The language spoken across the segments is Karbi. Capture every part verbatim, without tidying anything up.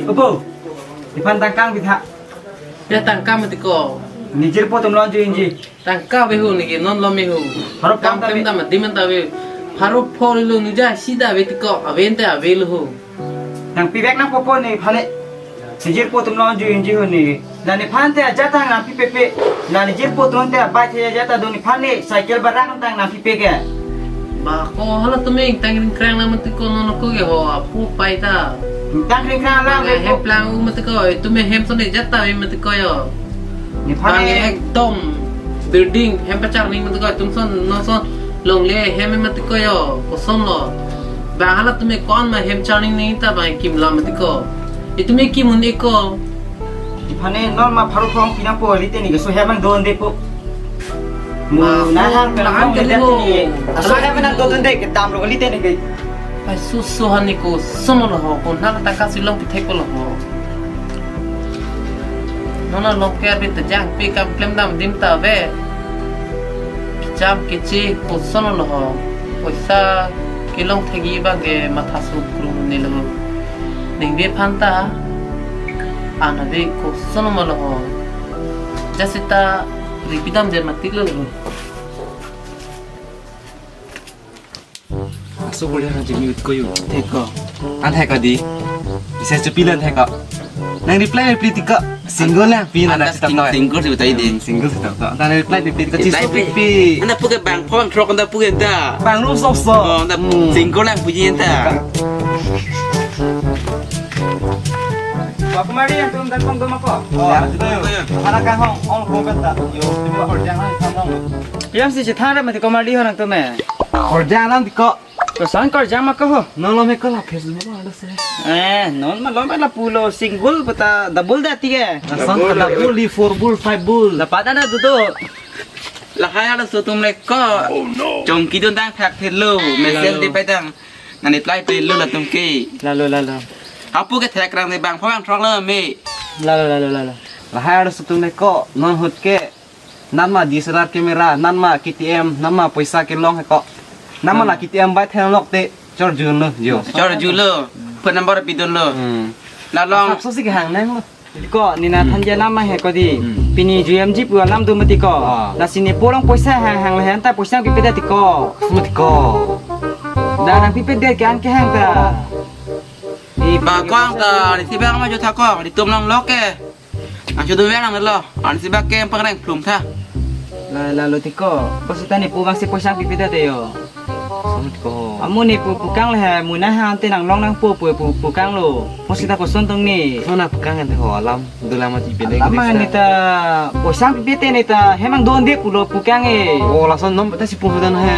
Opo, iphan tangka pitha. Ya tangka mati ko. Nijirpo atum longjuiji. Tangka aveho neke non lome ho. Pharo phongo ta ave. Dam dam dam ta ave. Pharo phongo lo nuja sida ave tiko. Ave ante ave lo ho. Nangpivek nangpo po nephan ne. Nijirpo atum longjuiji ho ne. La nephan te ajat tang nangpipepe. La nijirpo atum te abai te ajat ta do nephan ne cycle barang tang nangpipe ke. Ba ko halatum ingtang ringkrang lang mati ko non ko ke ho apu pai ta. Ingtang ringkrang lang. Ba le hem ko. Plang u mati ko, itum hem son ne ajat ta mati ko yo. Nephan bang ne ekdom building hem pacharning mati ko, itum son non son longle hem mati ko yo, koson lo. Bang halatum ko-an ma hem charning ne ta bang kim lam mati ko. Itum kim un-e ko. Nephan ne non ma pharo phongo pinangpo, lite ne keso hem nangdonde po. Mu ah, nahang phongo nahang nang ke date lo. Ni. Aso hem nangdonde ke dam lo lite ne ke. Ai susu hani koson lo ho, ko nang tangka si longpi thek lo ho. Non along ke abi ta jangpi kam klem dam adim ta ave. Kecham keche koson lo ho. Poisa kelong thekji abang ke matha sukru ne lo. Ningve aphan ta an ave koson ma lo ho. Just seta ripi dam jer mati lo. Aso boleh na jemi ut koyu. Thek ko. An thek ko di. Bisa cepilan thek ko. Nang reply reply tik ko. Single lang pi na. Anda sing-, single si utai di. Single si tak. Nang reply reply tik ko. Reply chisu pi. Pi pi. Anda puke bang phone throk anda puke da. Bang room sok sok. Oh, anda single lang puji anda. Baku mari yang turun datang doma ko. Oh, ya, itu ya. Anak kang hong, ong ko beta. Yo, ini baru jangan sama. Yam si chithang ra mati ko mari ho nangtum me. Korjang alam tiko. Koson korjang ma ko ho? Non lome ko la Facebook ma lo se. Eh, non ma lome lapulo single puta double da tike. Asam double, double di four bul, five bul. La pada na dudu. Lahai halaso atum le ko. Oh, no. Chongki dun dang thak thelo. Message di pedang. Nang reply pe lo latum ke. Lalo, lalo. Apu ke thek rang de bang phang throk lo me. Lalo, lalo, lalo. Lahai halaso atum le ko. Non ahut ke. Nan ma D S L R camera, nan ma K T M, nan ma poisa kelong he ko. Nan ma la K T M bai theng lok te, chor jun lo, jo. Chor jun lo, phone number pidun lo. Hmm. La long. Asap so si kehang nang lo. Ko, nina than ja nam ma he ko di. Hmm. Pini J M G pu alam do mati ko. Ah. Lasi ne porong poisa hang hang le hen ta poisa pipe da ti ko. Sumati ko. Da nangpipe de ke an kehang ta. Ba ko ang ta, di si bang ma jo tha ko, di tum long lok ke. Ang chudu yang nang lo, ang si bak kem pangreng plum tha. La, lalo tiko, ko sita ne pu bang si poisa pipe da te yo. Sumut ko. Amu ne pu pukang le ha, mu na ha ante nang long nang pu pu pu pukang lo. Ko sita koson tong ne. Sona pukang ante ho alam, dula mati bele. Alam ne ta poisa pipe te ne ta, hem nangdonde pulo pukang e. Oh, lason nom ta si pu dan he.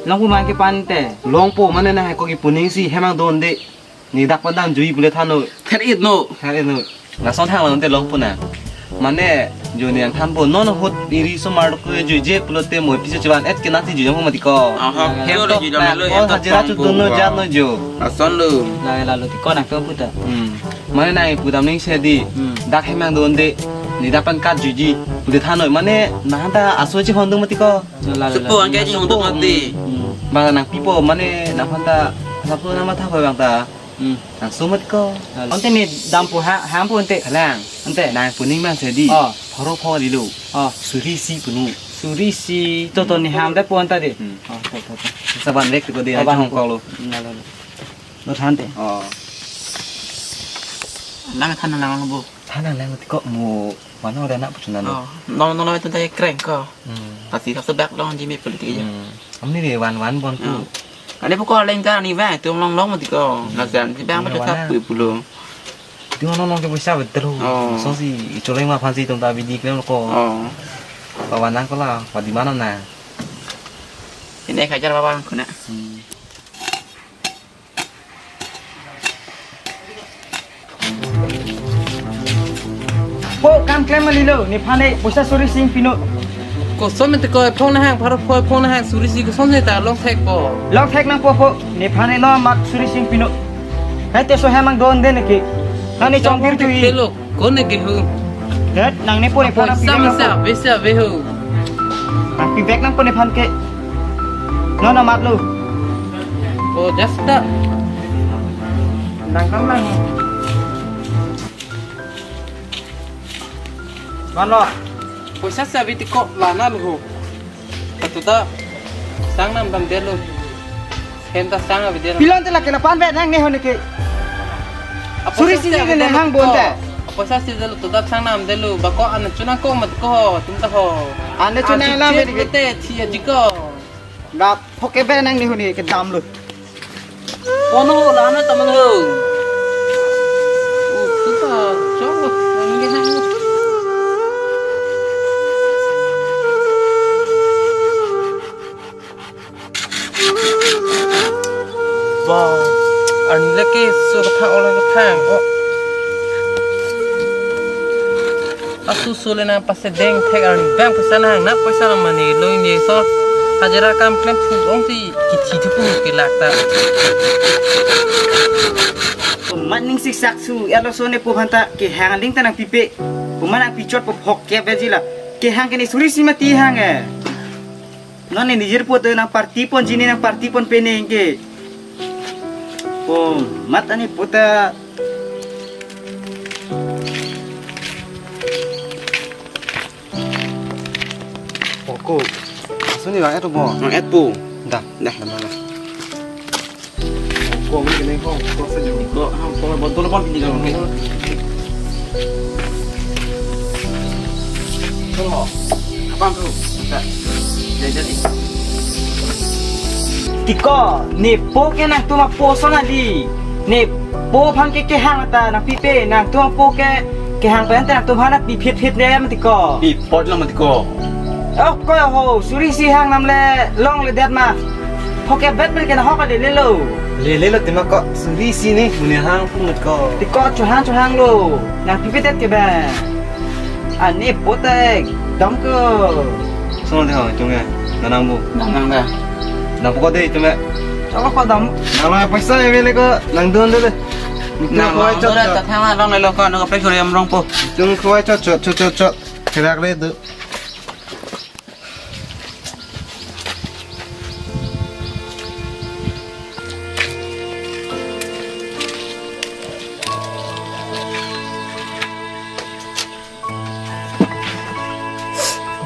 Longpo man ke pan te. Longpo mane na he ko kipu ning si hem nangdonde. Ne dak pandang jui pule thanoi. Ther it no. Ther it no. Lason hang lang te longpo na. Mane jo ne ang thanpo non ahut iri osomar ko jui je pulote mo pisa chuban et ke nang si jui jong mati ko. Aha, hem to le jui jong na lo, ko hem to hajira pangpo chu dun lo ba. Jan lo jo. Lason lo. La, lalo ti ko nang to puta. Hmm. Mane nang pu dam ning si di. Hmm. Dak hem nangdonde. Ne dak pan kat juiji. Pule thanoi mane nang ta aso chi hondung mati ko. La, la, la. Supo la, ang kaya supo. Jong tu mati. Hmm. Bang nangpipo mane nangphan ta, sapo nang matha ko bang ta. Hmm. Nang sumat ko. La, la. Ante ne dampo ha, hampo ante. Kalang. Ante. Nang puning bang si di. Oh. Pharo pho lilo. Oh. Suri isi punu. Suri isi. To, to, ne ham da po anta de. Hmm. Oh, to, to, to. Saban lek ko de. Saban hong ko lo. La, la, la. Lo than te. Oh. Lang than lang bo. Than lang ti ko mo. Mano ada nak puchunan. Oh, non non itu tadi keren ko. Hmm. Pasti tak sebab long jimi politik aja. Hmm. Amni de wan wan bon tu. Hmm. Ada pokok lain kan ni bang, tu long long mati ko. Hmm. Lagan si bang. Ini mati wan tak na. Pu pulo. Ti non non ke poisa betul. Oh. So si icoleng ma phan si tum ta bidi klem ko. Oh. Pawan nang ko la, pa di mana na. Ini kajar pawan ko na. Hmm. Po kam klem ma lilo, nephan ne poisa suri isi pinu. Koson mati ko phone hang, pharo pho phone hang suri isi koson ne ta long thek po. Long thek nangpo po, nephan ne lo mat suri isi pinu. Hai te so hem nangdonde ne ke. Nang ne chongkir tu i. Pelo. Ko ne ke hu. Det, nang ne po nephan nang pivek nangpo. Sama sa, bisa ve hu. Nang pivek nangpo nephan ke. Non na mat lo. Oh, just ta. Nang kam lang. Mano? Poisa si abi tiko lana lo ho. Atu ta sang nam damdetlo. Hem ta sang avedetlo. Pilon te lake na pan vet nang ne ho ne ke. Suri si ne hang bonte. Poisa si delo to ta sang namdetlo. Bako an chunang ko mat ko ho, tum ta ho. An chunang lam vet ke. Te thi aji ko. Gap phok ke vet nang ne ho ne ke damlo. Pono ho, lana taman ho. Oh, tu ta chok lo, nang ke hang. Ba, arni lake so kethang, ola kethang. Oh. Asu sule nang pasedeng thek arni bang poisa nang, na poisa nang mane lo ini so. Hajira kam klem thu ong si kithi thu pu ke lak ta. Pu mat ning siksak su, ya lo so ne pu hanta kehang aling ta nangpipe. Pu mat nangpichot pu phok ke veji la. Kehang ke ne suri si mati hang eh. Non ne nijir pu to nang party ponji ne nang party ponpe ne ke. Pu mat ani pu ta. Oko. Asu ne bang et pu mo. Bang et pu. Da. Da, da, da. Oko, mi kene ko, ko sa ju. Ko, ha, ko, botol pon pini ko. Ko. Abang tu. Da. Jadi, jadi. Tiko, ne po ke nangtum apo son adi. Ne po aphan ke kehang ta nangpipe, nangtum apo ke kehang pen ta nangtum aphan pi phit phit ne ma tiko. Pi phot lo ma tiko. Oh, ko ho, suri si hang nam le longledet ma. Phok ke vet pen ke na hok le lelo. Lele lo tima ko, suri si ne, mune hang pu mat ko. Tiko chuhang chuhang lo. Nangpipe det ke ba. Ani potek dam ko. Song de ho, chung e. Nanang bu. Nanang da. Nang poko de, chung e. Chok ko dam. Nang la poisa e le ko, nang dun de de. Nang khwai chot chot. Ta thang la long le lo ko, nang pe khori am rong po. Chung khwai chot chot chot chot chot. Therak le du.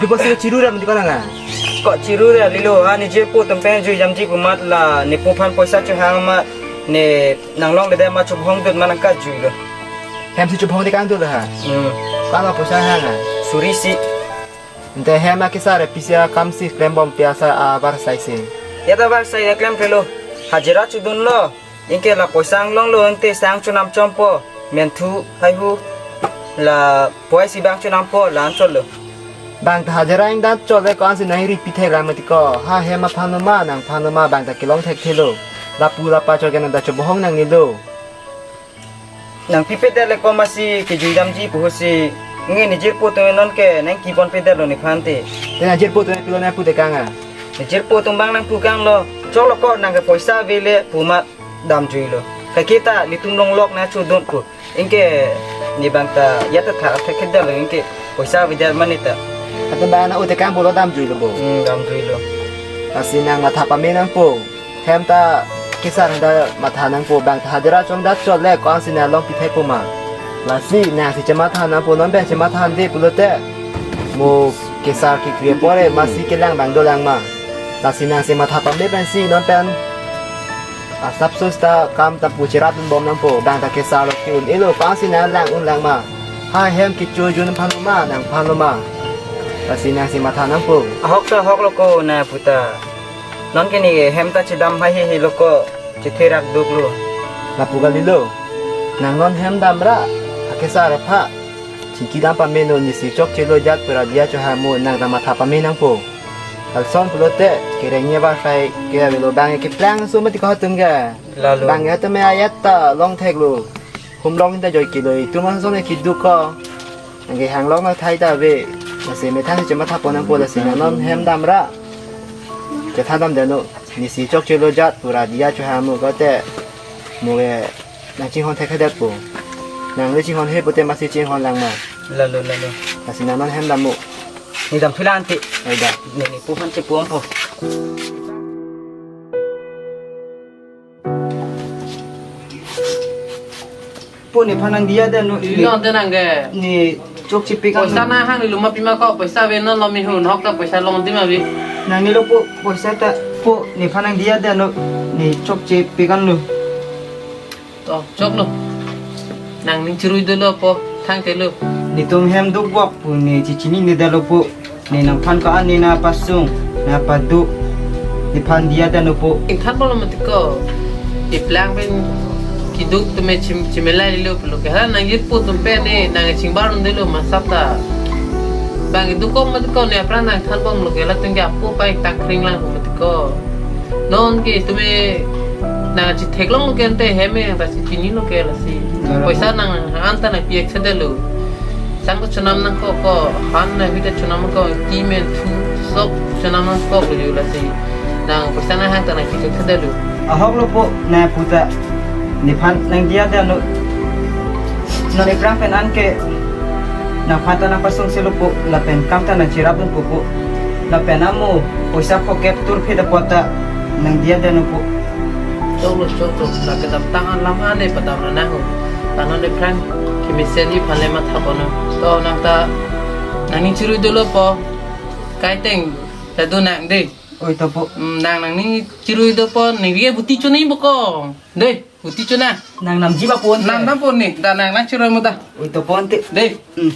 Di ko si chiru ram di ko nanga. Ko chiru ra lilo, ani je po tum pen jui jamji pu mat la, ne po aphan poisa chuhang ma, ne nang longledet ma chubhong dut ma nang ka jui lo. Hem si chubhong di kang dut ha. Hmm. Kang poisa hang ha. Suri si. Ante hem akesar pisi akam si klem bom pi asar abar sai si. Ya ta bar sai ya klem pelo. Hajira chudun lo. Anke la poisa anglong lo ante sang chunam chompo. Menthu haihu. La poi si bang chunampo la anchot lo. Bang ta hajira ingdan chot le ko-an si nang ri pithek ram ti ko. Ha hem aphan ma nangphan ma bang ta kelong thekthelo. Lapu lapa chot ke nang ta chubhong nangnelo. Nangpipedet le ko masi kejui damji pusi nge nijir po tum non ke nangkibon pedet lo nephan te. Te nang jirpo tum pilo nang pu te kang a. Nijir po tum bang nangpu kang lo. Chok lo ko nang ke poisa ave le pu ma damjui lo. Kaike ta nelitum longlok nangchudun pu. Anke ne bang ta ya ta tha thekthedet lo anke poisa avedet mane ta. Ate bang nang u te kang pulo damjui lo bo. Hmm, damjui lo. Lasi nang matha pame nangpo. Hem ta kesar ta matha nangpo bang ta hajira chongdat chot le ko-an si nang long pithek pu ma. Lasi nang si chematha nangpo non pen chematha de pulote. Mo kesar kekri apor e masi kelang bang dolang ma. Lasi nang si matha pame pensi non pen. Asap sus ta kam ta pu cherap bom nangpo bang ta kesar lo ke-un-e lo ko-an si nang lang un lang ma. Ha hem kecho jun phan ma nangphan ma. Lasi nang si matha nangpo. Ahok ta ahok lo ko nang pu ta. Non ke ne hem ta chedam haihe lo ko chetherak duk lo. Lapu kalilo. Nang non hem damra. Akesar apha. Chingki dam pame non nisi chokche lo jat pura diya chohang mo nang ta matha pame nangpo. Kalson pulote kereng ne ba sai ke avelo bang keplang so mati ko hatum ke. Lalo. Bang ya tame ayat ta long thek lo. Hum long ta joi kilo itum an son ke duk ko. Nang ke hang long na thai ta ave. Lasi methang si chematha pon nangpo lasi nang non hem damra. Chethan damdet non. Nisi chokche lo jat pura diya chohang mo ko te. Mo ke nang chinghon thekthedet po. Nang le chinghon he pote masi chinghon lang ma. Lalo, lalo. Lasi nang non hem dam mo. Ne dam thulang te. Ai da. Ne ne pu aphan chepu po. Po nephan nangdiya dano. Ili non te nang ke. Ne chokche pik an. Poisa nanghanglo ma pima ko, poisa ave non lo mi hu, nahok ta poisa longdun ma ave. Nangnelo po, poisa ta po nephan nangdiya dano. Ne chokche pik anlo. To, choklo. Nangning chirui dolo po, thangthelo. Netum hem duk bok pu ne chechinine dalo po. Ne nangphan ko-an ne nangpasung, nangpaduk, nephan diya dano po. Ingthan bom lo mati ko. Iplang pen keduk tame chim, chimelai lo pulo ke. Hala nang yit po atum pen ne nangchingbar un delo masap ta. Bang keduk kok mati ko, ne aphrang nangthan bom lo ke, latum ke apo pai tangkring lang mati ko. Non ke tame nangchetheklong lo ke ante hem nang ta chechinilo ke lasi. Nara poisa po. Nang anta nangpi-ik thedetlo. Sang ta chonam nangkok ko, han nang hui ta chonam nangkok, ti men thu sok chonam nangkoklo lasi. Nang poisa nanghang ta nangpi-ik thedetlo. Ahok lo po, nangpu ta nephan nangdiya dano. Non iplang pen an ke nangphan ta nangpasung selo po, lapen kam ta nangcherap dun po po. Lapen amo poisa phokep turphe ta po ta nangdiya dano po. Choklo, choklo, la kedamtang an lam an ne padam nang ho. Tangnon iplang kemesen iphan le matha bono. To nang ta nangning chirui dolo po. Kaiteng ta do nang de. Oi to po. Hmm, nang nangning chirui do po, ne via buti chonai bok ko. De, buti chonang. Nang namji ba pon. Nang dam pon ne, da nang nangchirui mo da. Oi to pon te. De. Hmm.